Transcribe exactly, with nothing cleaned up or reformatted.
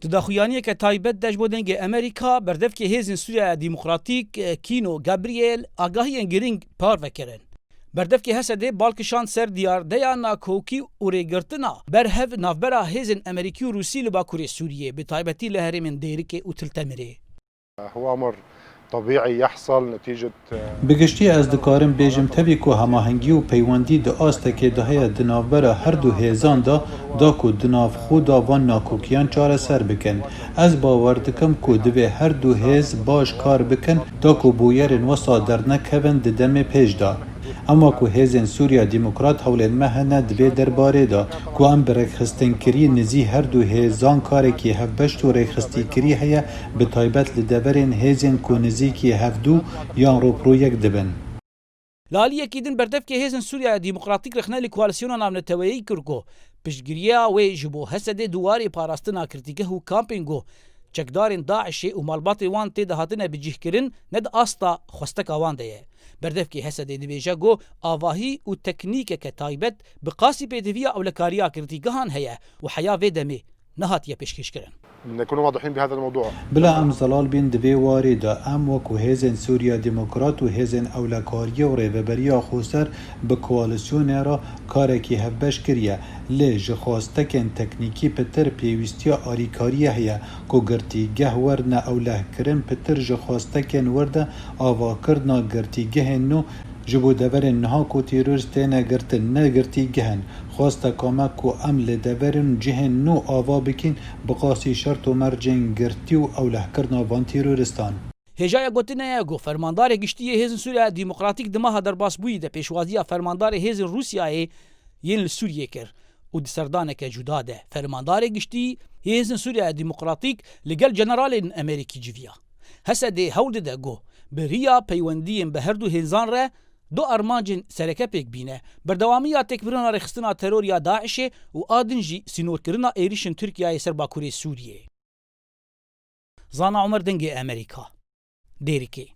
Di daxuyaniyeke taybet de ji bo Dengê Amerîka, berdevkê Hêzên Sûriya Demokratîk, Kîno Gabriel, agahiyên girîng parve kirin. Berdevkê H S D'ê bal kişand ser diyardeya nakokî û rêgirtina berhev navbera hêzên Amerîkî û Rûsî li Bakurê Sûriyê, bi taybetî li herêmên Dêrikê û Til Temirê. هو أمر طبيعي يحصل نتيجة Bi giştî ez dikarim bêjim tevî ku hemahengî û peywendî di astekê de heye di navbera her du hêzan de, da ku di nav xwe de van nakokiyan çareser bikin. Ez bawer dikim ku divê her du hêz baş kar bikin, da ku bûyerên wisa dernekevin di demê pêş de. Ema ku Hêzên Sûriya Demokrat hewlên me hene di vê derbarê de, ku em bi rêkxistinkirî nizî her du hêzan karekî hevbeşt û rêkxistîkirî heye, bi taybet li deverên hêzên ku nizîkî hevdû yan rûpirû yek dibin. Li aliyekî din berdevkê Hêzên Sûriya Demokratîk rexne li koalîsyona navneteweyî kir ku piştgiriya wê ji bo H S D'ê di warê parastina girtîgeh û kampên ku çekdarên DAIŞê û malbatên wan tê de hatine bicihkirin ne di asta xwesteka wan de ye. Berdevkê H S D'ê dibêje ku avahî û teknîkeke taybet bi qasî pêdiviya ewlekariya girtîgehan heye û heya vê demê nehatiye pêşkêşkirin. نكون واضحين بهذا الموضوع. Bila em zelal bîn di vê warê de, em wekû Hêzên Sûriya Demokrat û Hêzên Ewlekariyê û Rêveberiya Xweser bi koalîsyonê re karekî hevbeş kiriye, lê ji xwestekên teknîkî pitir pêwîstiya alîkariyê heye ku girtîgeh werne ewlehkirin, pitir ji xwestekên wir de avakirina girtîgehên nû ji bo deverên niha ku terorîst têne girtin, ne girtîgeh in. Xwesteka me ku em li deverên cihên nû ava bikîn, bi qasî şert û mercên girtî û ewlehkirina van terorîstan. Hêjaya gotinê ye ku Fermandarê Giştî yê Hêzên Sûriya Demokratîk di meha derbasbûyî de pêşwaziya Fermandarê Hêzên Rûsyayê yên li Sûriyê kir û di serdaneke cuda de Fermandarê Giştî yê Hêzên Sûriya Demokratîk li gel generalên Amerîkî civiya. H S D hewl dide ku bi riya peywendiyên bi her du hêzan re du armancên sereke pêk bîne, berdewamiya têkbirina rêxistina teror ya DAIŞê û a din jî sînorkirina êrîşên Tirkiyeyê ser Bakurê Sûriyê. Zana Omer, Dengê Amerîka, Dêrikê.